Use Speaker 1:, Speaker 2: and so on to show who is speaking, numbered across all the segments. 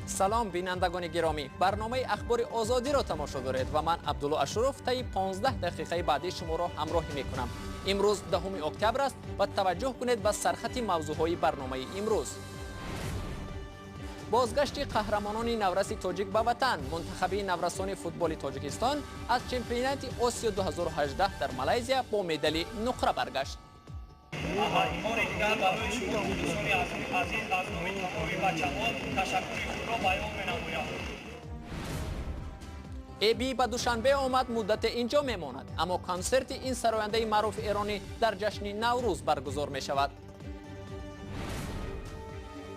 Speaker 1: Салом, бинандагони гиромӣ. Барномаи Ахбори Озодиро тамошо доред ва ман, Абдулло Ашуров, таи 15 дақиқаи баъдӣ шуморо ҳамроҳӣ мекунам. Имрӯз 10 октябр аст ва таваҷҷӯҳ кунед ба сархати мавзӯъҳои барномаи имрӯз. Бозгашти қаҳрамонони навраси тоҷик ба ватан, мунтахаби наврасони футболи Тоҷикистон аз чемпионати Осиё 2018 дар Малайзия бо медали нуқра баргашт.
Speaker 2: Бори дигар барои шумо, дӯстони азиз, аз номи тамоми бачаҳо ташаккури худро баён менамоям.
Speaker 1: Эби ба Душанбе омад, муддате инҷо мемонад, аммо консерти ин сарояндаи маъруфи эронӣ дар ҷашни Наврӯз баргузор мешавад.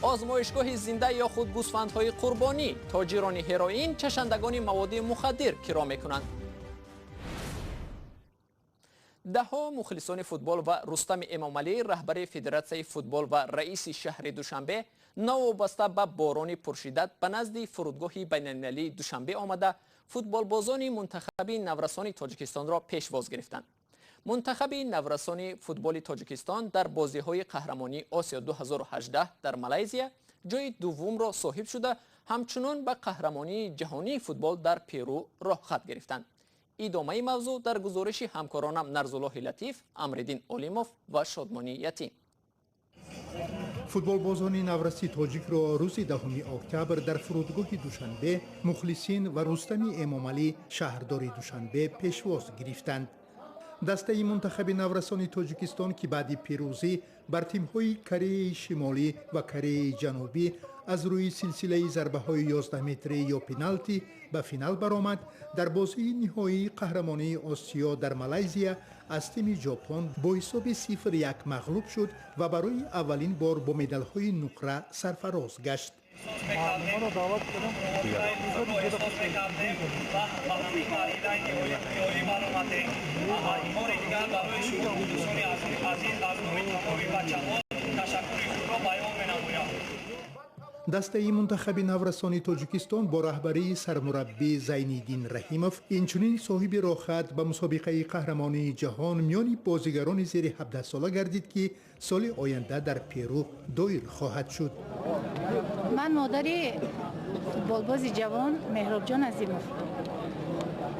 Speaker 1: Озмоишгоҳи зинда ё худ гӯсфандҳои қурбонӣ, тоҷирони ҳероин, чашандагони маводи мухаддир киро мекунанд. Даҳҳо мухлисони футбол ва Рустами Эмомалӣ, раҳбари Федератсияи футбол ва раиси шаҳри Душанбе, новобаста ба борони пуршиддат ба назди фурудгоҳи байналмилалии Душанбе омада, футболбозони мунтахаби наврасони Тоҷикистонро пешвоз гирифтанд. Мунтахаби наврасони футболи Тоҷикистон дар бозиҳои қаҳрамонии Осиё 2018 дар Малайзия ҷои дуввумро соҳиб шуда, ҳамчунон ба қаҳрамонии ҷаҳонии футбол дар Перу роҳхат гирифтанд. Идомаи мавзӯъ дар гузориши ҳамкоронам Нарзуллоҳи Латиф, Амриддин Олимов ва Шодмонӣ Ятим.
Speaker 3: Футболбозони навраси тоҷикро рӯзи 10 октябр дар фурудгоҳи Душанбе мухлисин ва Рустами Эмомалӣ, шаҳрдори Душанбе, пешвоз гирифтанд. Дастаи мунтахаби наврасони Тоҷикистон, ки баъди пирӯзӣ бар тимҳои Кореяи Шимолӣ ва Кореяи Ҷанубӣ аз рӯи силсилаи зарбаҳои 11 метрӣ ё пеналти ба финал баромад, дар бозии ниҳоии қаҳрамонии Осиё дар Малайзия аз тими Ҷопон бо ҳисоби 0-1 мағлуб шуд ва барои аввалин бор бо медалҳои нуқра сарфароз гашт.
Speaker 2: Муаллимонро даъват кардам, эҳсос мекардем ва ба ҳамин марҳилаи ниҳоӣ баромадем. Бори дигар барои шумо, дӯстони азиз, аз номи тамоми бачаҳо ташаккури худро баён менамоям.
Speaker 3: Дастаи мунтахаби наврасони Тоҷикистон бо раҳбарии сармураббӣ Зайниддин Раҳимов инчунин соҳиби роҳхат ба мусобиқаи қаҳрамонии ҷаҳон миёни бозигарони зери 17 сола гардид, ки соли оянда дар Перу доир хоҳад шуд.
Speaker 4: Ман модари футболбози ҷавон Меҳробҷон Азимов.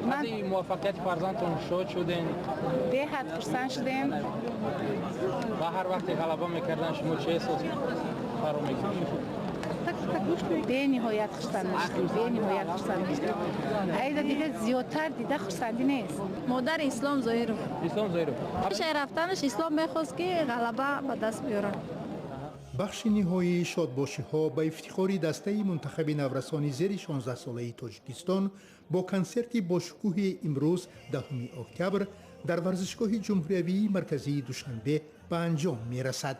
Speaker 5: Баъди муваффақияти фарзандтон шод шудем?
Speaker 4: Беҳад хурсанд шудем.
Speaker 5: Ва ҳар вақте ғалаба мекардан, шумо чӣ эҳсос фаро мегирифтед?
Speaker 4: Бениҳоят хурсанд мешудем, бениҳоят хурсанд мешудем. Айда дига зиёдтар дида хурсандӣ нест.
Speaker 6: Модари Ислом Зоиров.
Speaker 5: Ислом Зоиров.
Speaker 6: Пешаи рафтанаш Ислом мехост, ки ғалаба ба даст биёрад.
Speaker 3: Бахши ниҳоии шодбошиҳо ба ифтихори дастаи мунтахаби наврасони зери 16-солаи Тоҷикистон бо консерти бошукӯҳи имрӯз, 10 октябр, дар варзишгоҳи ҷумҳуриявии марказии Душанбе ба анҷом мерасад.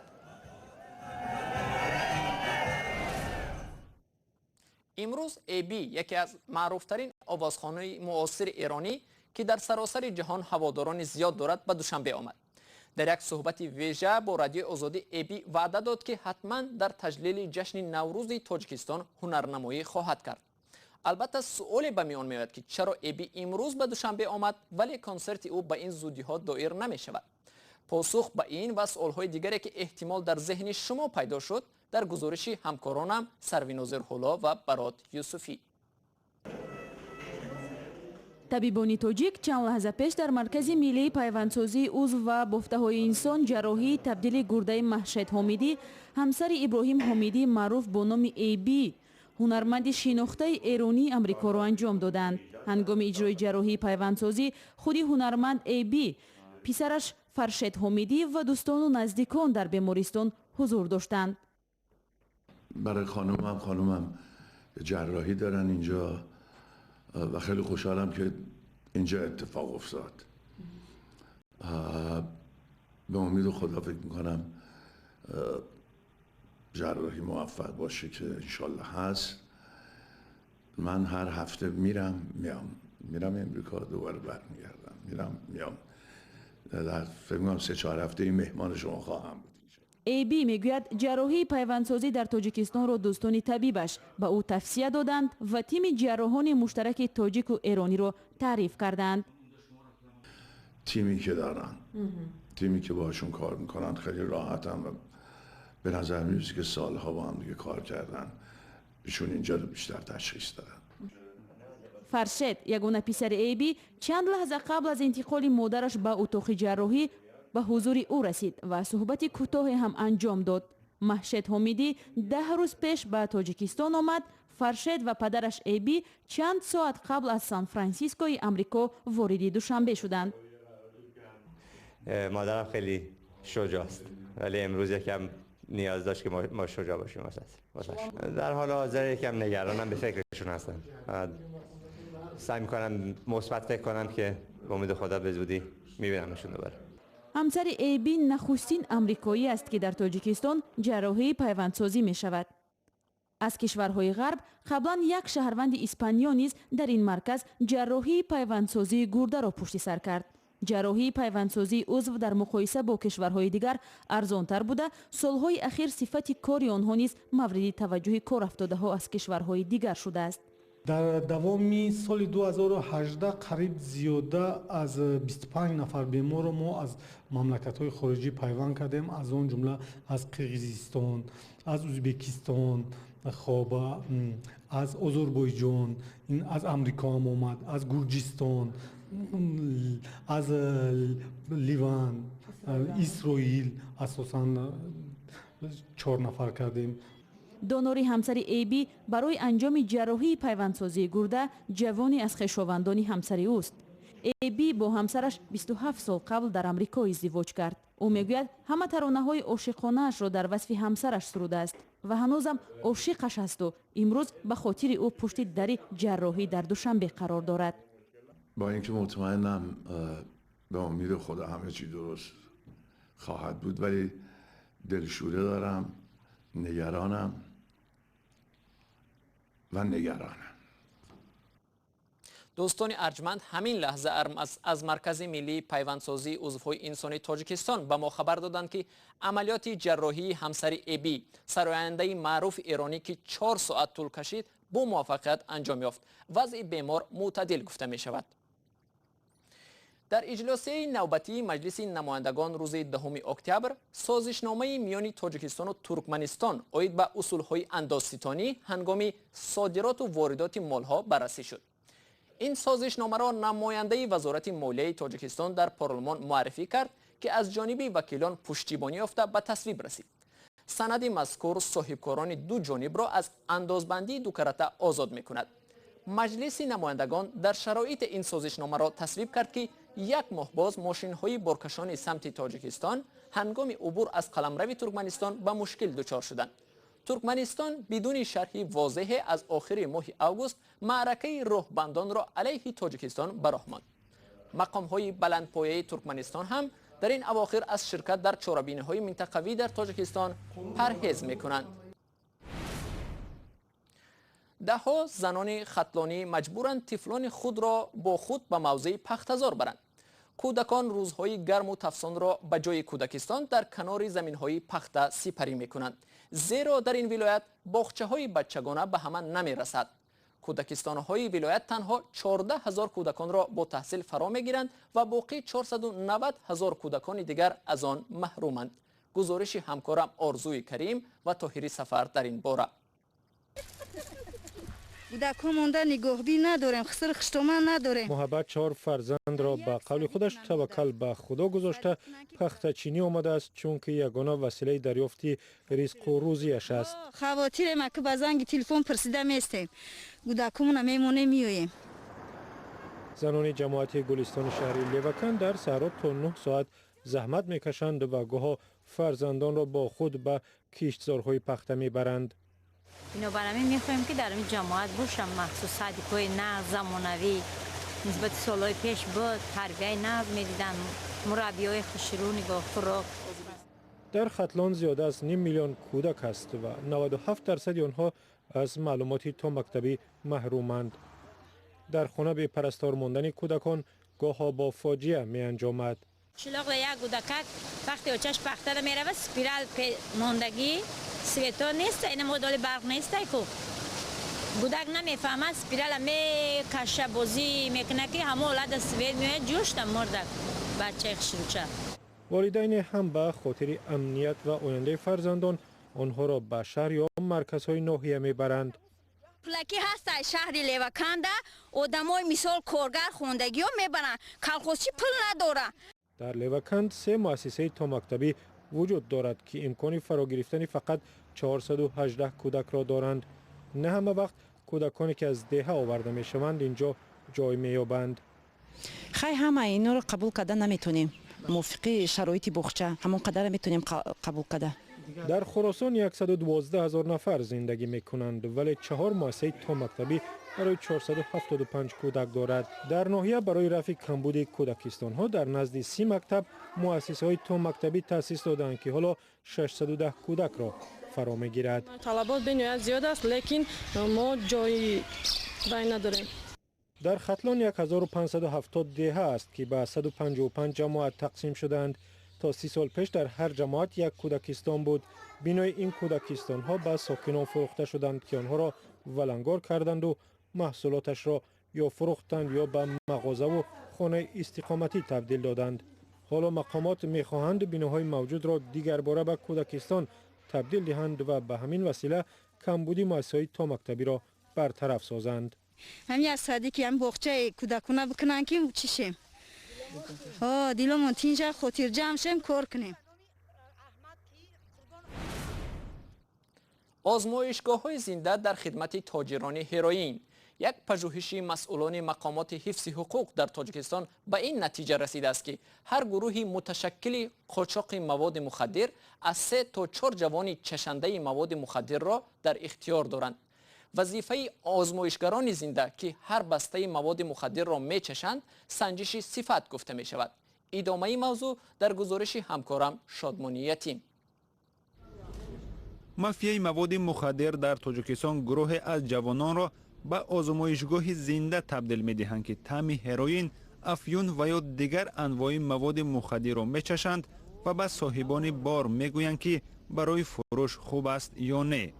Speaker 1: Имрӯз Эби, яке аз маъруфтарин овозхонаи муосири эронӣ, ки дар саросари ҷаҳон ҳаводорони зиёд дорад, ба Душанбе омад. Дар як суҳбати вежа бо Радиои Озодӣ Эби ваъда дод, ки ҳатман дар таҷлили ҷашни Наврӯзи Тоҷикистон ҳунарнамоӣ хоҳад кард. Албатта, суоле ба миён меояд, ки чаро Эби имрӯз ба Душанбе омад, вале консерти ӯ ба ин зудиҳо доир намешавад. Посух ба ин ва суолҳои дигаре, ки эҳтимол дар зеҳни шумо пайдо шуд, дар гузориши ҳамкоронам Сарвинозир Ҳуло ва Барот Юсуфӣ.
Speaker 7: Табибони тоҷик чанд лаҳза пеш дар Маркази миллии пайвандсозии узв ва бофтаҳои инсон ҷарроҳии табдили гурдаи Маҳшед Ҳомидӣ, ҳамсари Иброҳим Ҳомидӣ, маъруф бо номи Эби, ҳунарманди шинохтаи эронии Амрикоро анҷом доданд. Ҳангоми иҷрои ҷарроҳии пайвандсозӣ худи ҳунарманд Эби, писараш Фаршед Ҳомидӣ ва дӯстону наздикон дар бемористон ҳузур доштанд.
Speaker 8: Барои хонумам, хонумам ҷарроҳӣ доранд инҷо ва хеле хушҳолам, ки инҷо иттифоқ уфтод. Ба умеди Худо фикр мекунам ҷарроҳӣ муваффақ боше, ки иншоллоҳ ҳаст. Ман ҳар ҳафта мирам, миям, мирам Амрико, дубора бармегардам, мирам, миям. Дар фикр мекунам 3-4 ҳафта меҳмони шумо хоҳам буд.
Speaker 7: Эби мегӯяд, ҷарроҳии пайвандсозӣ дар Тоҷикистонро дӯстони табибаш ба ӯ тавсия доданд ва тими ҷарроҳони муштараки тоҷику эрониро таъриф карданд.
Speaker 8: Тими ки доранд, тими ки боҳашон кор мекунанд, хеле роҳатам ва به نظر میرسه که سالها با هم دیگه کار کردن. ایشون اینجا رو بیشتر تشخیص دادن.
Speaker 7: Фаршед, ягона писари Эйбӣ, чанд лаҳза қабл аз интиқоли модараш ба утоқи ҷарроҳӣ ба ҳузури ӯ расид ва суҳбати кӯтоҳе ҳам анҷом дод. Маҳшед Ҳомидӣ 10 рӯз пеш ба Тоҷикистон омад. Фаршед ва падараш Эйбӣ чанд соат қабл аз Сан Франсискои Амрико вориди Душанбе шуданд.
Speaker 9: مادرم خیلی شجاع است، ولی امروز یکم نیاز داشت که ما شجاع باشیم واسش. در حال حاضر یکم نگرانم، به فکرشون هستم. سعی میکنم مثبت فکر کنم که به امید خدا به زودی میبینمشون دوباره.
Speaker 7: Ҳамсари Эйбӣ нахустин амрикоӣ аст, ки дар Тоҷикистон ҷарроҳии пайвандсозӣ мешавад. Аз кишварҳои ғарб қаблан як шаҳрванди Испаниё низ дар ин марказ ҷарроҳии пайвандсозии гурдаро пушти сар кард. Ҷарроҳии пайвандсозии узв дар муқоиса бо кишварҳои дигар арзонтар буда, солҳои ахир сифати кори онҳо низ мавриди таваҷҷӯҳи корафтодаҳо аз кишварҳои дигар шудааст.
Speaker 10: Дар давоми соли 2018 қариб зиёда аз 25 нафар беморро мо аз мамлакатҳои хориҷӣ пайванд кардем, аз он ҷумла аз Қирғизистон, аз Ӯзбекистон, хоб, аз Озарбойҷон, аз Амрико ҳам омад, аз Гурҷистон, аз Ливан, Исроил асосан чор нафар кардем.
Speaker 7: Донори ҳамсари Эйбӣ барои анҷоми ҷарроҳии пайвандсозии гурда ҷавоне аз хешовандони ҳамсари ӯст. Эйбӣ бо ҳамсараш 27 сол қабл дар Амрико издивоҷ кард. Ӯ мегӯяд, ҳама таронаҳои ошиқонаашро дар васфи ҳамсараш сурудааст ва ҳанӯзам ошиқаш ҳасту имрӯз ба хотири ӯ пушти дари ҷарроҳӣ дар Душанбе қарор дорад.
Speaker 8: با اینکه مطمئنم به امید خدا همه چی درست خواهد بود، ولی دلشوره دارم، نگرانم و نگرانم.
Speaker 1: Дӯстони арҷманд, ҳамин лаҳза аз Маркази миллии пайвандсозии узвҳои инсонии Тоҷикистон ба мо хабар доданд, ки амалиёти ҷарроҳии ҳамсари Эбӣ, сарояндаи маъруфи эронӣ, ки 4 соат тӯл кашид, бо муваффақият анҷом ёфт. Вазъи бемор мӯътадил гуфта мешавад. Дар иҷлосияи навбатии Маҷлиси намояндагон рӯзи 10 октябр созишномаи миёни Тоҷикистону Туркманистон оид ба усулҳои андозситонӣ ҳангоми содироту воридоти молҳо баррасӣ шуд. Ин созишномаро намояндаи Вазорати молияи Тоҷикистон дар парлумон муаррифӣ кард, ки аз ҷониби вакилон пуштибонӣ ёфта, ба тасвиб расид. Санади мазкур соҳибкорони ду ҷонибро аз андозбандии дукарата озод мекунад. Маҷлиси намояндагон дар шароити ин созишномаро тасвиб кард, ки як моҳ боз мошинҳои боркашони самти Тоҷикистон ҳангоми убур аз қаламрави Туркманистон ба мушкил дучор шуданд. Туркманистон бидуни шарҳи возеҳе аз охири моҳи август маъракаи роҳбандонро алайҳи Тоҷикистон ба роҳ монд. Мақомҳои баландпояи Туркманистон ҳам дар ин авохир аз ширкат дар чорабиниҳои минтақавӣ дар Тоҷикистон парҳез мекунанд. Даҳҳо занони хатлонӣ маҷбуранд тифлони худро бо худ ба мавзеи пахтазор баранд. Кӯдакон рӯзҳои гарму тафсонро ба ҷои кӯдакистон дар канори заминҳои пахта сипарӣ мекунанд, зеро дар ин вилоят боғчаҳои бачагона ба ҳама намерасад. Кӯдакистонҳои вилоят танҳо 14 ҳазор кӯдаконро бо таҳсил фаро мегиранд ва боқӣ 490 ҳазор кӯдакони дигар аз он маҳруманд. Гузориши ҳамкорам Орзуи Карим ва Тоҳири Сафар дар ин бора.
Speaker 11: Кӯдакҳо монда, нигоҳбин надорем, хиср хиштоман надорем.
Speaker 12: Муҳаббат чор фарзандро ба қавли худаш таваккал ба Худо гузошта, пахтачинӣ омадааст, чунки ягона василаи дарёфти ризқу рӯзиаш аст.
Speaker 11: Хавотирем, аки ба занги телефон пурсида местем, кӯдакҳомона мемонем, меоем.
Speaker 12: Занони ҷамоати Гулистони шаҳри Левакан дар саҳро то 9 соат заҳмат мекашанд ва гоҳо фарзандонро бо худ ба киштзорҳои пахта мебаранд.
Speaker 13: Бинобар ҳамин мехоҳем, ки дар ин ҷамоат бошам, махсус садикҳои нағз, замонавӣ нисбати солҳои пеш буд, тарбияи нағз медиданд, мураббиҳои хушрӯ, нигоҳхӯрок.
Speaker 12: Дар Хатлон зиёда аз ним миллион кӯдак ҳаст ва 97 дарсади онҳо аз маълумоти томактабӣ маҳруманд. Дар хона бепарастор мондани кӯдакон гоҳо бо фоҷиа меанҷомад.
Speaker 13: Чилоқ як кӯдакак вақте очаш пахтара меравад, спирал мондагӣ, свето нест, ина модоли барқ нестай ку, кӯдак намефаҳмад, спирала мекаша, бозӣ мекунад, ки ҳама ҳолата свет меояд, ҷӯшта мурдак бачаи хушрӯча.
Speaker 12: Волидайне ҳам ба хотири амният ва ояндаи фарзандон онҳоро ба шаҳр ё марказҳои ноҳия мебаранд.
Speaker 11: Пулакӣ ҳаст шаҳри Леваканда, одамои мисол коргар хондагиҳо мебаранд, колхозчӣ пул надорад.
Speaker 12: Дар Леваканд се муассисаи томактабӣ вуҷуд дорад, ки имкони фарогирифтани фақат 418 кӯдакро доранд. На ҳама вақт кӯдаконе ки аз деҳа оварда мешаванд инҷо ҷой меёбанд.
Speaker 14: Хай, ҳама инҳоро қабул карда наметонем. Мувофиқи шароити боғча ҳамон қадара метонем қабул карда.
Speaker 12: Дар Хуросон 112 ҳазор нафар зиндагӣ мекунанд, вале чаҳор муассисаи томактабӣ барои 475 кӯдак дорад. Дар ноҳия барои рафъи камбуди кӯдакистонҳо дар назди 30 мактаб муассисаҳои томактабӣ таъсис додаанд, ки ҳоло 610 кӯдакро фаро мегирад.
Speaker 15: Талабот бениҳоят зиёд аст, лекин мо ҷои вай надорем.
Speaker 12: Дар Хатлон 1570 деҳа аст, ки ба 155 ҷамоат тақсим шудаанд. То 30 сол пеш дар ҳар ҷамоат як кӯдакистон буд. Бинои ин кӯдакистонҳо ба сокинон фурӯхта шуданд, ки онҳоро валангор карданду маҳсулоташро ё фурӯхтанд, ё ба мағозаву хонаи истиқоматӣ табдил доданд. Ҳоло мақомот мехоҳанд биноҳои мавҷудро дигарбора ба кӯдакистон табдил диҳанд ва ба ҳамин васила камбуди муассисаҳои томактабиро бартараф созанд.
Speaker 11: Ҳамин аз садики ҳам боғчаи кӯдакона бикунанд, ки чишем, диломон тинҷа, хотирҷамъ шем, кор кунем.
Speaker 1: Озмоишгоҳҳои зинда дар хидмати тоҷирони ҳероин. Як пажӯҳиши масъулони мақомоти ҳифзи ҳуқуқ дар Тоҷикистон ба ин натиҷа расидааст, ки ҳар гурӯҳи муташаккили қочоқи маводи мухаддир аз 3 то 4 ҷавони чашандаи маводи мухаддирро дар ихтиёр доранд. Вазифаи озмоишгарони зинда, ки ҳар бастаи маводи мухаддирро мечашанд, санҷиши сифат гуфта мешавад. Идомаи мавзӯъ дар гузориши ҳамкорам Шодмони Ятим.
Speaker 16: Мафияи маводи мухаддир дар Тоҷикистон гурӯҳе аз ҷавононро ба озмоишгоҳи зинда табдил медиҳанд, ки таъми ҳероин, афюн ва ё дигар анвои маводи мухаддирро мечашанд ва ба соҳибони бор мегӯянд, ки барои фурӯш хуб аст ё не.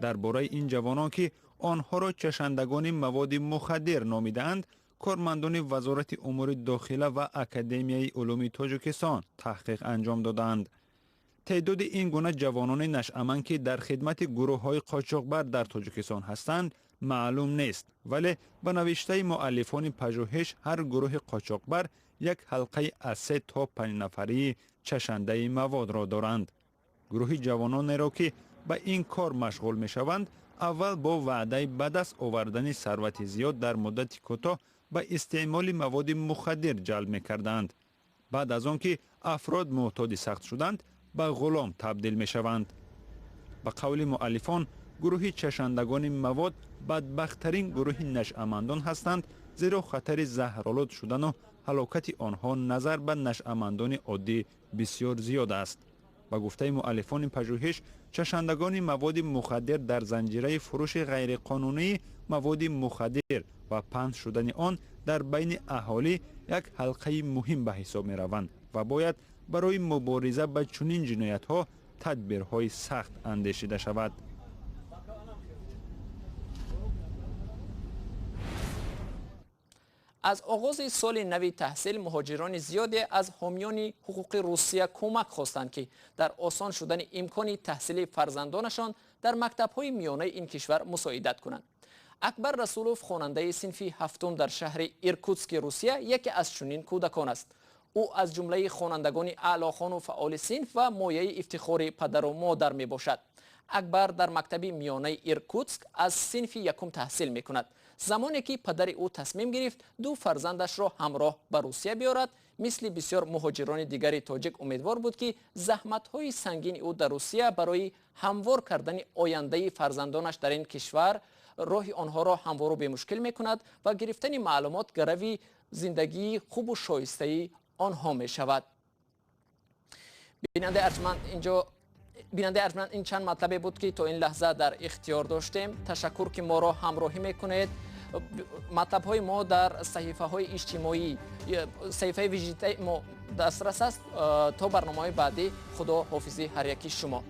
Speaker 16: Дар бораи ин ҷавонон, ки онҳоро чашандагони маводи мухаддир номидаанд, кормандони Вазорати умури дохила ва Академияи улуми Тоҷикистон таҳқиқ анҷом додаанд. Теъдоди ин гуна ҷавонони нашъаманд, ки дар хидмати гурӯҳҳои қочоқбар дар Тоҷикистон ҳастанд, маълум нест, вале ба навиштаи муаллифони пажӯҳиш ҳар гурӯҳи қочоқбар як ҳалқаи аз 3 то 5 нафарии чашандаи маводро доранд. Гурӯҳи ҷавононеро, ки ба ин кор машғул мешаванд, аввал бо ваъдаи ба даст овардани сарвати зиёд дар муддати кӯтоҳ ба истеъмоли маводи мухаддир ҷалб мекарданд. Баъд аз он ки афрод муътоди сахт шуданд, ба ғулом табдил мешаванд. Ба қавли муаллифон, гурӯҳи чашандагони мавод бадбахттарин гурӯҳи нашъамандон ҳастанд, зеро хатари заҳролуд шудану ҳалокати онҳо назар ба нашъамандони оддӣ бисёр зиёд аст. Ба гуфтаи муаллифони пажӯҳиш, чашандагони маводи мухаддир дар занҷираи фурӯши ғайриқонунии маводи мухаддир ва паҳн шудани он дар байни аҳолӣ як ҳалқаи муҳим ба ҳисоб мераванд ва бояд барои мубориза ба чунин ҷиноятҳо тадбирҳои сахт андешида шавад.
Speaker 1: Аз оғози соли нави таҳсил муҳоҷирони зиёде аз ҳомиёни ҳуқуқи Русия кӯмак хостанд, ки дар осон шудани имкони таҳсили фарзандонашон дар мактабҳои миёнаи ин кишвар мусоидат кунанд. Акбар Расулов, хонандаи синфи ҳафтум дар шаҳри Иркутски Русия, яке аз чунин кӯдакон аст. Ӯ аз ҷумлаи хонандагони аълохону фаъоли синф ва мояи ифтихори падару модар мебошад. Акбар дар мактаби миёнаи Иркутск аз синфи якум таҳсил мекунад. Замоне ки падари ӯ тасмим гирифт ду фарзандашро ҳамроҳ ба Русия биёрад, мисли бисёр муҳоҷирони дигари тоҷик умедвор буд, ки заҳматҳои сангини ӯ дар Русия барои ҳамвор кардани ояндаи фарзандонаш дар ин кишвар роҳи онҳоро ҳамвору бемушкил мекунад ва гирифтани маълумот гарави зиндагии хубу шоистаи онҳо мешавад. Бинандаи арҷманд, ин чанд матлабе буд, ки то ин лаҳза дар ихтиёр доштем. Ташаккур, ки моро ҳамроҳӣ мекунед. Матлабҳои мо дар саҳифаҳои иҷтимоӣ, саҳифаи вижитаи мо дастрас аст. То барномаҳои баъдӣ, худо ҳофизи ҳар яки шумо.